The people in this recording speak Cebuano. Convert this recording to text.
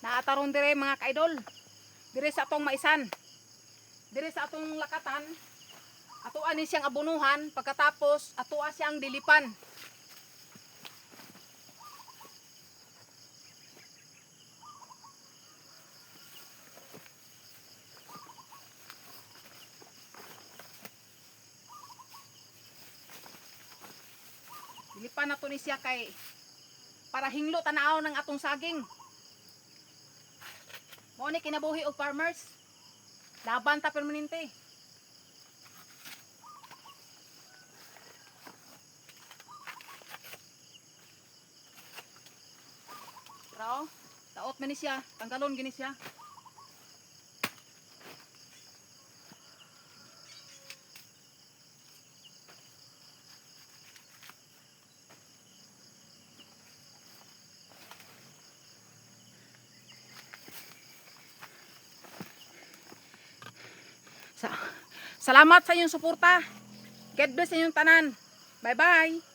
Naa ta ron dire, mga kaidol. Dire sa atong maisan. Dire sa atong lakatan. Atoa ni siyang abunuhan, pagkatapos atoa siyang dilipan. Dilipan na to ni siya kay para hinglo tanaw ng atong saging. Mao ni kinabuhi og farmers. Laban ta permanente. Rao, taot man ni siya, tanggalon gini siya. Salamat sa inyong suporta. God bless sa inyong tanan. Bye-bye.